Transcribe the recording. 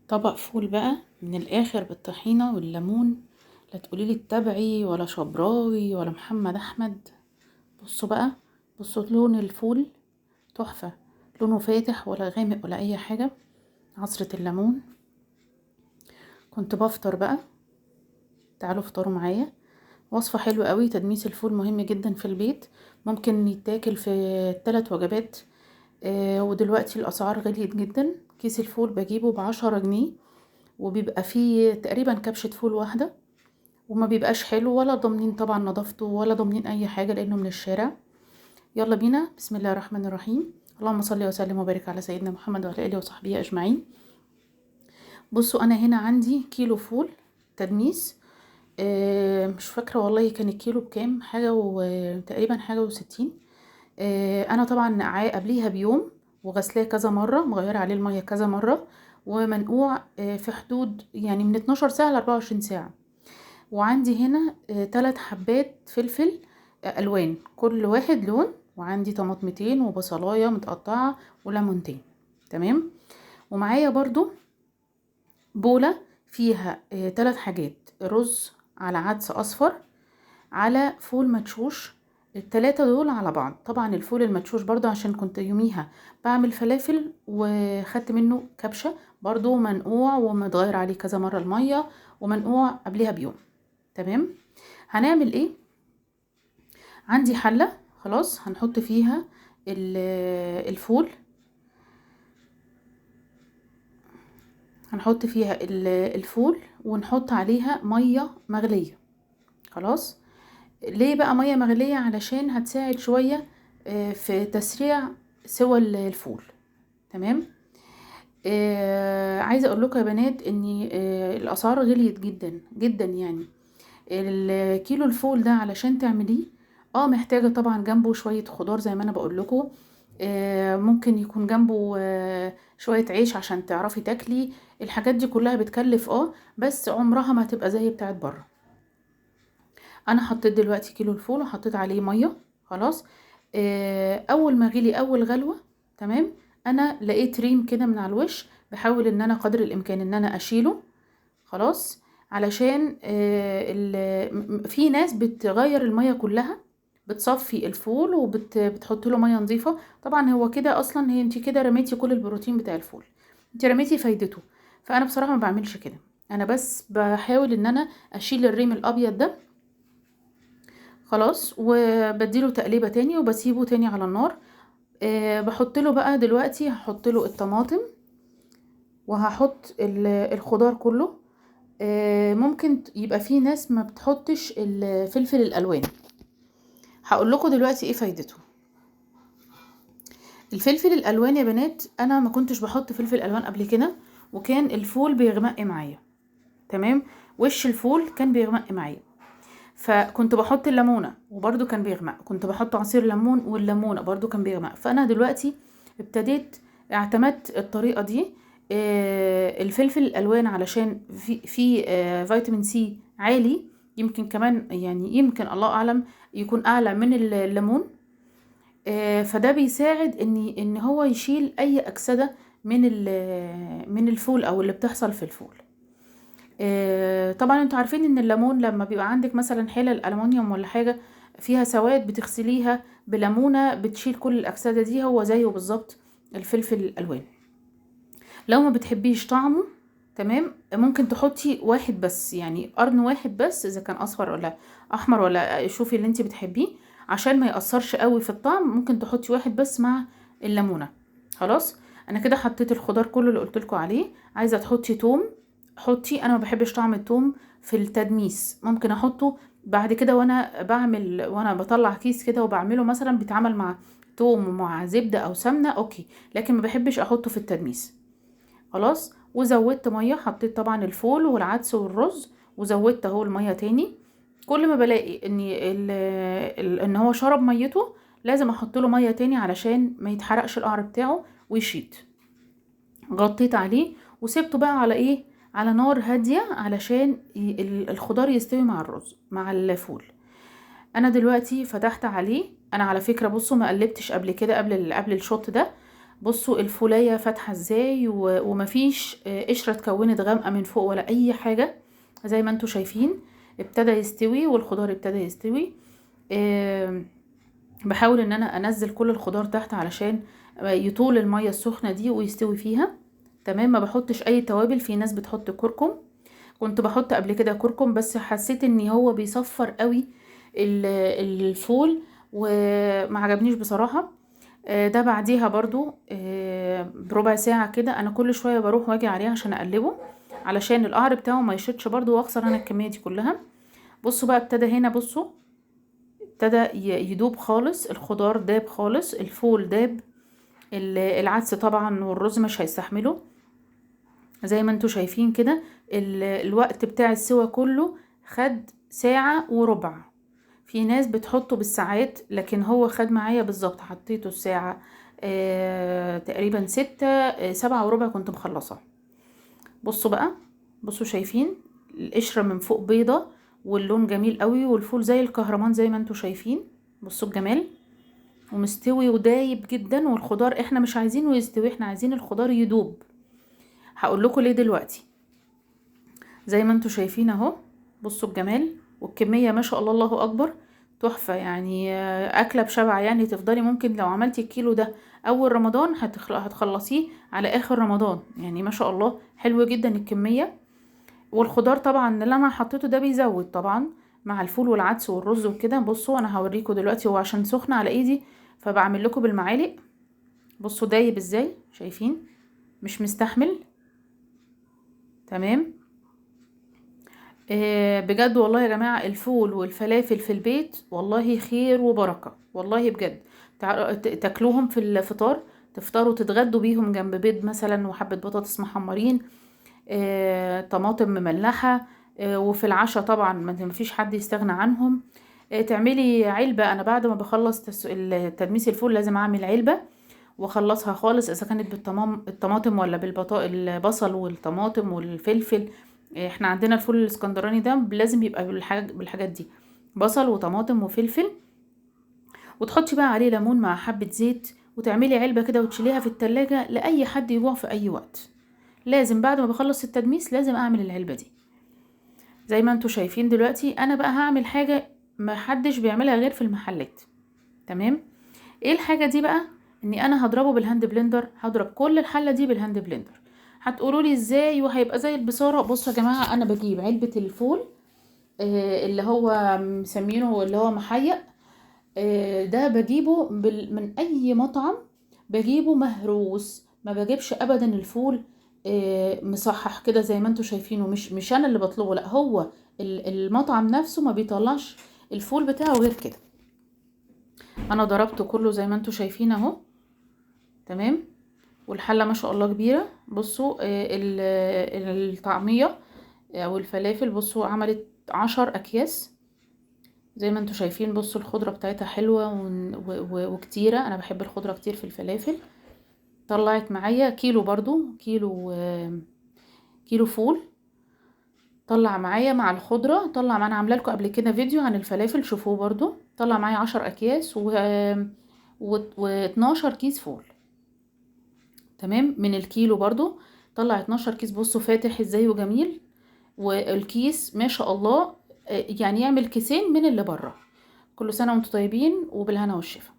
طبق فول بقى من الاخر بالطحينه والليمون. لا تقولي لي التبعي ولا شبراوي ولا محمد احمد. بصوا بقى، بصوا لون الفول تحفة، لونه فاتح ولا غامق ولا اي حاجة. عصره الليمون. كنت بفطر بقى، تعالوا افطروا معايا. وصفه حلوة قوي. تدميس الفول مهم جدا في البيت، ممكن يتاكل في 3 وجبات. ودلوقتي الاسعار غليت جدا. كيس الفول بجيبه ب10 جنيه، وبيبقى فيه تقريبا كبشة فول واحدة، وما بيبقاش حلو، ولا ضامنين طبعا نظافته ولا ضامنين اي حاجة لانه من الشارع. يلا بينا، بسم الله الرحمن الرحيم. اللهم صل وسلم وبارك على سيدنا محمد وعلى اله وصحبه اجمعين. بصوا انا هنا عندي كيلو فول تدميس، مش فاكره والله كان الكيلو بكام، حاجة وتقريبا حاجة و60. انا طبعا نقعاه قبليها بيوم وغسلاه كذا مرة، مغيرة عليه المية كذا مرة، ومنقوع في حدود يعني من 12 ساعة ل 24 ساعة. وعندي هنا 3 حبات فلفل الوان، كل واحد لون، وعندي طماطمتين وبصلايه متقطعه وليمونتين، تمام. ومعايا برضو بوله فيها 3 حاجات، رز على عدس اصفر على فول مدشوش، التلاتة دول على بعض. طبعا الفول المدشوش برضو عشان كنت يوميها بعمل فلافل وخدت منه كبشة، برضو منقوع ومتغير عليه كذا مرة المية، ومنقوع قبلها بيوم، تمام. هنعمل ايه؟ عندي حلة خلاص هنحط فيها الفول، هنحط فيها الفول ونحط عليها مية مغلية. خلاص، ليه بقى مية مغلية؟ علشان هتساعد شوية في تسريع سوى الفول، تمام. عايزة اقول لكم يا بنات ان الاسعار غليت جدا جدا. يعني الكيلو الفول ده علشان تعمليه محتاجة طبعا جنبه شوية خضار زي ما انا بقول لكم، ممكن يكون جنبه شوية عيش عشان تعرفي تاكلي. الحاجات دي كلها بتكلف، بس عمرها ما هتبقى زي بتاعت بره. انا حطيت دلوقتي كيلو الفول وحطيت عليه مية خلاص. اول ما غلي اول غلوه، تمام، انا لقيت ريم كده من على الوش، بحاول ان انا قدر الامكان ان انا اشيله خلاص، علشان في ناس بتغير المية كلها، بتصفي الفول وبتحط له مية نظيفة. طبعا هو كده اصلا، هي انت كده رميتي كل البروتين بتاع الفول، انت رميتي فايدته. فانا بصراحة ما بعملش كده، انا بس بحاول ان انا اشيل الريم الابيض ده خلاص، وبديله تقليبه تاني وبسيبه تاني على النار. بحط له بقى دلوقتي، هحط له الطماطم وهحط الخضار كله. ممكن يبقى في ناس ما بتحطش الفلفل الالوان، هقول لكم دلوقتي ايه فايدته الفلفل الالوان يا بنات. انا ما كنتش بحط فلفل الوان قبل كده، وكان الفول بيغمق معايا، تمام، وش الفول كان بيغمق معايا، فكنت بحط الليمونه وبرده كان بيغمق، كنت بحط عصير ليمون والليمونه برده كان بيغمق. فانا دلوقتي ابتديت اعتمدت الطريقة دي. الفلفل الالوان علشان في فيتامين سي عالي، يمكن كمان يعني يمكن الله اعلم يكون اعلى من الليمون. فده بيساعد ان هو يشيل اي اكسده من الفول او اللي بتحصل في الفول. طبعا انتوا عارفين ان الليمون لما بيبقى عندك مثلا حلل الالومنيوم ولا حاجة فيها سواد، بتغسليها بليمونه بتشيل كل الاكسدة دي. هو زيه بالظبط الفلفل الالوان. لو ما بتحبيش طعمه، تمام، ممكن تحطي واحد بس، يعني قرن واحد بس، اذا كان اصفر ولا احمر ولا شوفي اللي انت بتحبيه، عشان ما يأثرش قوي في الطعم. ممكن تحطي واحد بس مع الليمونه خلاص. انا كده حطيت الخضار كله اللي قلت لكم عليه. عايزه تحطي توم حطي، انا ما بحبش طعم التوم في التدميس، ممكن احطه بعد كده وانا بعمل، وانا بطلع كيس كده وبعمله مثلا بيتعمل مع توم ومع زبدة او سمنه، okay، لكن ما بحبش احطه في التدميس خلاص. وزودت مية، حطيت طبعا الفول والعدس والرز، وزودت اهو المية تاني. كل ما بلاقي ان هو شرب ميته لازم احط له مية تاني علشان ما يتحرقش القعر بتاعه ويشيط. غطيت عليه وسبته بقى على ايه، على نار هادية علشان الخضار يستوي مع الرز مع الفول. انا دلوقتي فتحت عليه. انا على فكرة بصوا ما قلبتش قبل كده، قبل الشوط ده. بصوا الفولايه فاتحة ازاي، ومفيش قشرة اتكونت غامقه من فوق ولا اي حاجة، زي ما انتوا شايفين ابتدى يستوي والخضار ابتدى يستوي. بحاول ان انا انزل كل الخضار تحت علشان يطول المية السخنة دي ويستوي فيها. تمام. ما بحطش اي توابل، في ناس بتحط كركم، كنت بحط قبل كده كركم بس حسيت ان هو بيصفر قوي الفول وما عجبنيش بصراحة. ده بعديها برضو بربع ساعة كده، انا كل شوية بروح واجي عليه عشان اقلبه علشان القعر بتاعه ما يشدش برضو واخسر انا الكمية دي كلها. بصوا بقى ابتدى هنا، بصوا ابتدى يدوب خالص، الخضار داب خالص، الفول داب، العدس طبعا والرز مش هيستحملوا. زي ما انتوا شايفين كده الوقت بتاع السوا كله خد ساعة وربع. في ناس بتحطه بالساعات، لكن هو خد معايا بالظبط، حطيته الساعة تقريبا 6، 7:15 كنت مخلصة. بصوا بقى، بصوا شايفين القشرة من فوق بيضة واللون جميل قوي، والفول زي الكهرمان زي ما انتوا شايفين. بصوا الجمال، ومستوي ودايب جدا. والخضار احنا مش عايزينه يستوي، احنا عايزين الخضار يدوب. هقول لكم ليه دلوقتي. زي ما انتوا شايفين اهو، بصوا الجمال والكمية ما شاء الله، الله اكبر، تحفة يعني. اكلة بشبع يعني، تفضلي ممكن لو عملتي الكيلو ده اول رمضان هتخلصيه على اخر رمضان يعني، ما شاء الله حلو جدا الكمية. والخضار طبعا اللي انا حطيته ده بيزود طبعا مع الفول والعدس والرز وكده. بصوا انا هوريكم دلوقتي، هو عشان سخن على ايدي فبعمل لكم بالمعالق. بصوا دايب ازاي، شايفين مش مستحمل. تمام. بجد والله يا جماعة الفول والفلافل في البيت والله خير وبركة، والله بجد. تاكلوهم في الفطار، تفطروا تتغدوا بيهم جنب بيض مثلا وحبة بطاطس محمرين، طماطم مملحة، وفي العشاء طبعا ما فيش حد يستغنى عنهم. تعملي علبة، انا بعد ما بخلص تدميس الفول لازم اعمل علبة واخلصها خالص، اذا كانت الطماطم ولا البصل والطماطم والفلفل. احنا عندنا الفول الاسكندراني ده لازم يبقى بالحاجات دي، بصل وطماطم وفلفل، وتحطي بقى عليه ليمون مع حبة زيت، وتعملي علبة كده وتشيليها في التلاجة لأي حد يجوع في أي وقت. لازم بعد ما بخلص التدميس لازم أعمل العلبة دي. زي ما انتوا شايفين دلوقتي أنا بقى هعمل حاجة ما حدش بيعملها غير في المحلات. تمام. ايه الحاجة دي بقى؟ اني انا هضربه بال hand blender، هضرب كل الحلة دي بال hand blender. هتقولوا لي ازاي وهيبقى زي البصارة؟ بصوا يا جماعة، انا بجيب علبة الفول، اللي هو مسمينه اللي هو محيق، ده بجيبه من اي مطعم، بجيبه مهروس، ما بجيبش ابدا الفول، مصحح كده زي ما انتوا شايفينه. مش انا اللي بطلبه، لا هو المطعم نفسه ما بيطلعش الفول بتاعه غير كده. انا ضربته كله زي ما انتوا شايفين اهو. تمام. والحله ما شاء الله كبيرة. بصوا، الطعمية او الفلافل، بصوا عملت 10 اكياس زي ما انتوا شايفين. بصوا الخضرة بتاعتها حلوة وكتيره، انا بحب الخضرة كتير في الفلافل. طلعت معايا كيلو برضو، كيلو فول طلع معايا مع الخضرة. طلع معانا، عامله لكم قبل كده فيديو عن الفلافل شوفوه برضو. طلع معايا 10 اكياس و12 كيس فول. تمام. من الكيلو برضو طلع 12 كيس. بصوا فاتح ازاي وجميل، والكيس ما شاء الله، يعني يعمل كيسين من اللي بره. كل سنة وانتم طيبين وبالهنا والشفا.